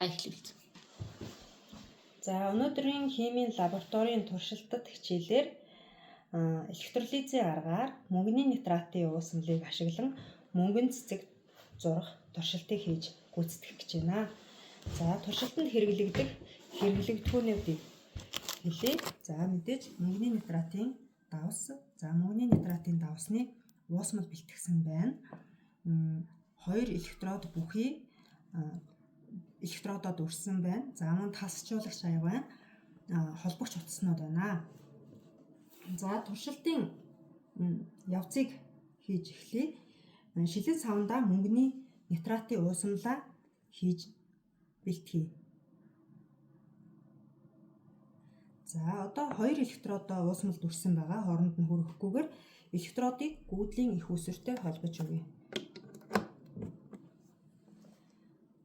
Эхлүүлсэн. За өнөөдрийн химийн лабораторийн туршилтад хичээлээр электролизийн аргаар мөнгөний нитратын уусмалыг ашиглан мөнгөн цэцэг зурах туршилтыг хийж гүйцэтгэх гэж байна. За туршилтанд хэрэглэгдэх хэрэглэгдэхүүнүүдийг хэлье. За мэдээж мөнгөний нитратын давс, за мөнгөний нитратын давсны уусмал бэлтгэсэн байна. Хоёр электрод бүхий электродод үрсэн байна. За мөн тасалжуулагч аяг байна. Холбогч утаснууд байна. За туршилтын явцыг хийж эхлэе. Шилэн савндаа мөнгөний нитратын уусмалаа хийж бэлтгэе. За одоо хоёр электродоо уусмалд үрсэн байгаа. Хооронд нь хүрэхгүйгээр электродыг гүйдлийн их үүсвэртэй холбож өгье.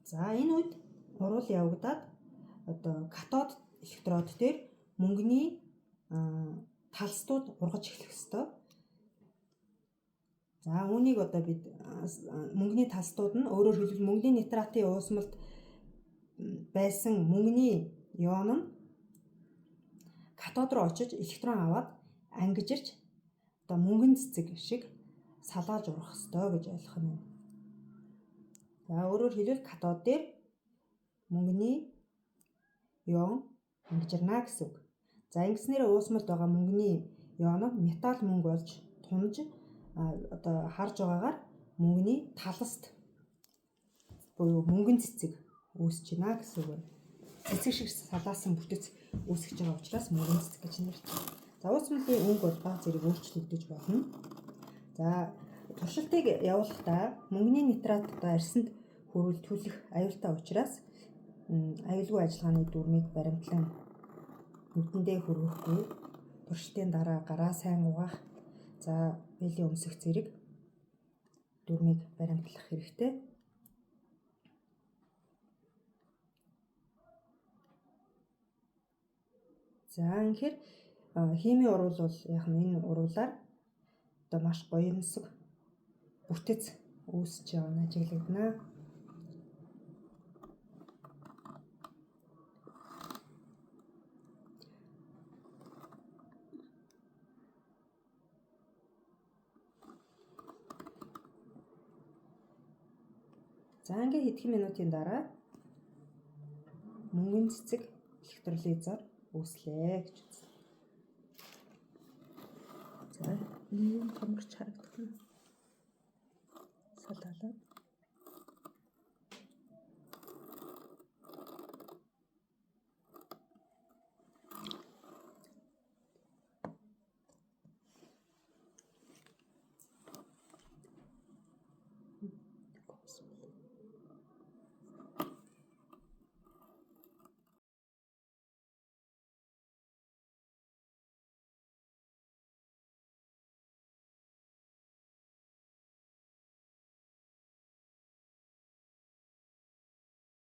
За энэ үед уруул явагдаад одоо катод электрод дээр мөнгөний талстууд ургаж эхлэх ёстой. За үүнийг одоо бид мөнгөний талстууд нь өөрөөр хэлбэл мөнгөний нитратын уусмалд байсан мөнгөний ион нь катод руу очиж электрон аваад ангижирч одоо мөнгөн цэцэг шиг салааж ургах ёстой гэж ойлгох нь. За өөрөөр хэлбэл катод дээр мөнгөний ион ангижирна гэсэн үг. За ингэснээр уусмалд байгаа мөнгөний ион нь металл мөнгө болж тунаж одоо харж байгаагаар мөнгөний талст буюу мөнгөн цэцэг үүсэж байна гэсэн үг. Цэцэг шиг салаасан бүтэц үүсгэж байгаа учраас мөнгөн цэцэг гэж нэрч байна. За уусмалын өнгө бол бага зэрэг өөрчлөгдөж болно. За туршилтыг явуулахдаа мөнгөний нитрат одоо арьсанд хөрвөл түлэх аюултай учраас аюулгүй ажиллагааны дүрмийг баримтлан нүдэндээ хөрвөхгүй, туршилтын дараа гараа сайн угаах, за бэлэн өмсөх зэрэг дүрмийг баримтлах хэрэгтэй. За үнэхээр химийн уруул бол яг нь энэ уруулаар одоо маш гоёмсог бүтэц үүсэж байгаа нь ажиглагдана. За ингээд хэдхэн минутын дараа мөнгөн цэцэг электролизоор үүслээ гэж үзсэн. За энэ томорч харагдах нь салаалаад.